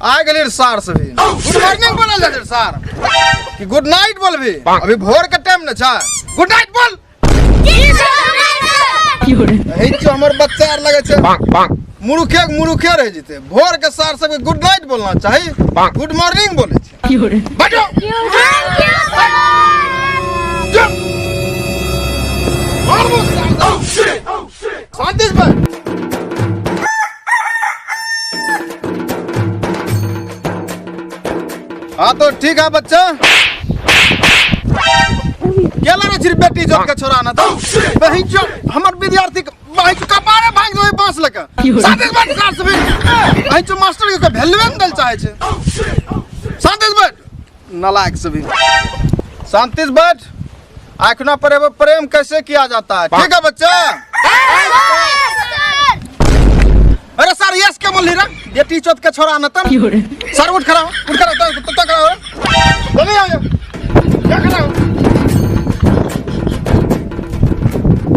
आ गेली सार से भी गुड मॉर्निंग बोलल जाय छै सार कि गुड नाइट बोलबी? अभी भोर के टाइम न छै, गुड नाइट बोल। यही हमर बच्चा आर लगे छै मुरुखे के मुरुखे रह जेते। भोर के सार सबके गुड नाइट बोलना चाही, गुड मॉर्निंग बोले छै। बैठो। चुप। मारबो सार। शांति से बैठ। हाँ तो ठीक है बच्चा, केला रे छिरी बेटी जोत के छोरा ना तो बहिन जो हमर विद्यार्थी के बहिन जो कपारे भांग देबै बांस लके। शांति से बैठ सार से भी। बहिन जो मास्टर के वैल्यू ने देल चाहे छै। शांति से बैठ नालायक से भी। शांति से बैठ। आखना पर एगो प्रेम कैसे किया जाता है, ठीक है बच्चा? अरे सर यस के बोल रे बेटी चोत के छोरा न तन। सर उठ खड़ा हो, उठ खड़ा हो, तो तो खड़ा हो। जल्दी आओ, क्या खड़ा हो?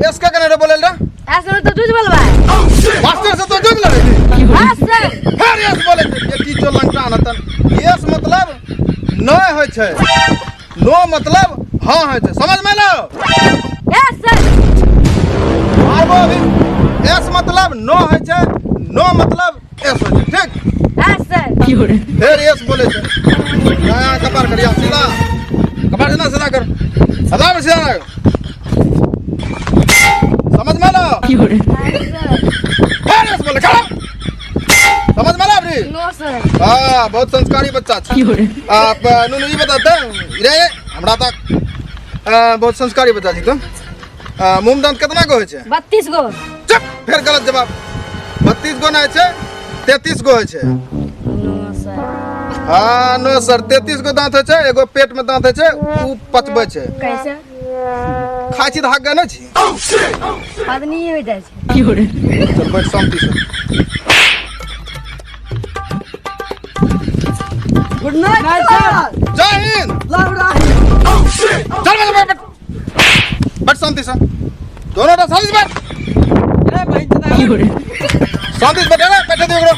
यस का कने रे बोले रे? ऐसे तो दूध बोलबा। मास्टर से तो जुग लड़े। हां सर। फिर यस बोले बेटी चो लंका न तन। यस मतलब नहीं होय छै, नो मतलब हाँ होय छै, समझ में लो? Yes sir. मारबो अभी। यस मतलब नो होय छै, नो मतलब एस होय छै, ठीक? Yes sir. फिर यस बोले छै। नया कपार करिया सीधा कपार सीधा सीधा कर, सीधा में सीधा कर। समझ में लो? फिर यस बोले खड़ा। समझ में लो अभी? No sir. हाँ बहुत संस्कारी बच्चा छै आप। नुनू जी बताते रे हमरा तक बहुत संस्कारी बच्चा छी तुम। मुँह में दांत कितना गो होइ छै? 32 गो। चुप, फिर गलत जवाब। 32 गो नहि छै, 33 गो होइ छै। No sir. हाँ नो सर, 33 गो दांत होइ छै। एगो पेट में दांत होइ छै, उ पचबै छै। कैसे? खाइ छी तऽ हक नहि छी। पदनी हो जाइ छै। चल बैठ शांति से। Good night sir. जय हिंद। लव राही। चल बैठ बैठ बैठ बैठ शांति से, दोनों टा शांति से बैठ। ए बहिन चोदा। शांति से बैठे रे, बैठे दे ओकरो।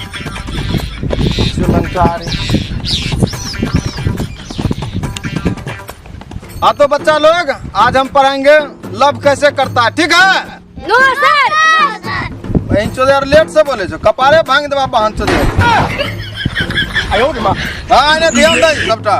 श्रीलंका रे। हाँ तो बच्चा लोग, आज हम पढ़ाएंगे लव कैसे करता है, ठीक है? No sir. बहन चोदे यार लेट से बोले छो, कपारे भांग देबा बहन चोदे। आयो रे माँ। हाँ ने ध्यान दे सबटा।